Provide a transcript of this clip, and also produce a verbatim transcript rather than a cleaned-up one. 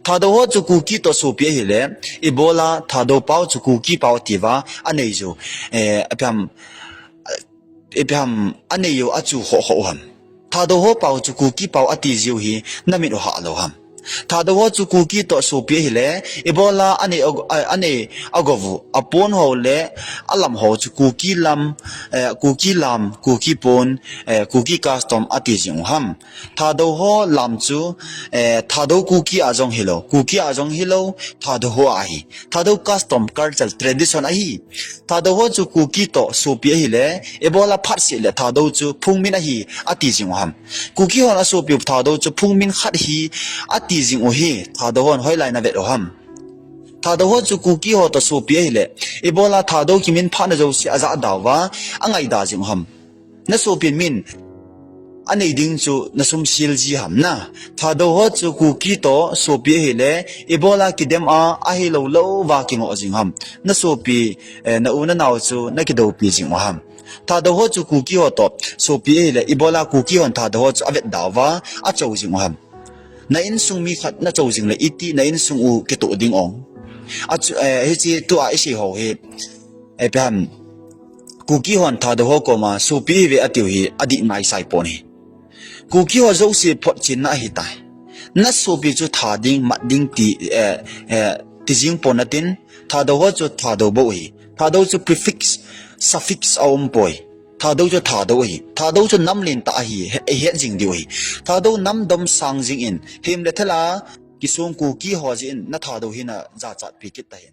Thadou ho chu Kuki toh sopi ahile, ibola Thadou pao chu Kuki pao atiuva, anei u, eh, ipi ham, ipi ham, anei u achu khoh khoh u ham. Thadou ho pao chu Kuki pao ati jiu hi namit u hah lou ham. Thadou ho chu Kuki toh sopi ahile, ibola anei, anei agou u, apon ho le alam ho chu Kuki lam, eh, Kuki lam, Kuki pon, eh, Kuki custom ati jing u ham. Thadou ho lam chu, eh, Thadou Kuki a jong hilou, Kuki a jong hilou, Thadou ho ahi. Thadou custom, culture, tradition ahi. Thadou ho chu Kuki toh sopi ahile, ibola phatseh le Thadou chu phungmin ahi, ati jing u ham. Kuki hon asopiu Thadou chu phungmin khat hi, ati jing u hi, Thadou hon hoilai navet u ham. Thadou ho chu Kuki ho toh sopi ahile, ibola Thadou kiminphatna jouse ajahda uva, angaida jing u ham. Nasopin min anei ding chu nasumsil ji ham na. Thadou ho chu Kuki toh sopi ahile, ibola kidem a, ahilou louva kingoh jing ham. Nasopi, eh, na u nanao chu nakidoupi jing u ham. Thadou ho chu Kuki ho toh sopi ahile, ibola Kuki hon Thadou ho chu avetda uva, achou jing u ham. Na insung mi khat nachou jing le iti na insung u kitoh ding ong. Achu, eh, hiche tua isei ho hi, eh, ipi ham, Kuki hon Thadou ho koma sopi ihiuve atiu hi adih ngai sai pon ahi. Kuki ho jouse photchenna ahitai. Nasopi chu that ding, mat ding ti, eh, eh, ti jing pon natin, Thadou ho chu Thadou bou ahi. Thadou chu prefix, suffix aumpoi. Thadou chu Thadou ahi. Thadou chu nam lentah ahi, he-, ihet jing diu ahi. Thadou nam dom sang jingin, hem le thal a kisong Kuki ho jeh in na Thadou hi najachatpi kit tahen.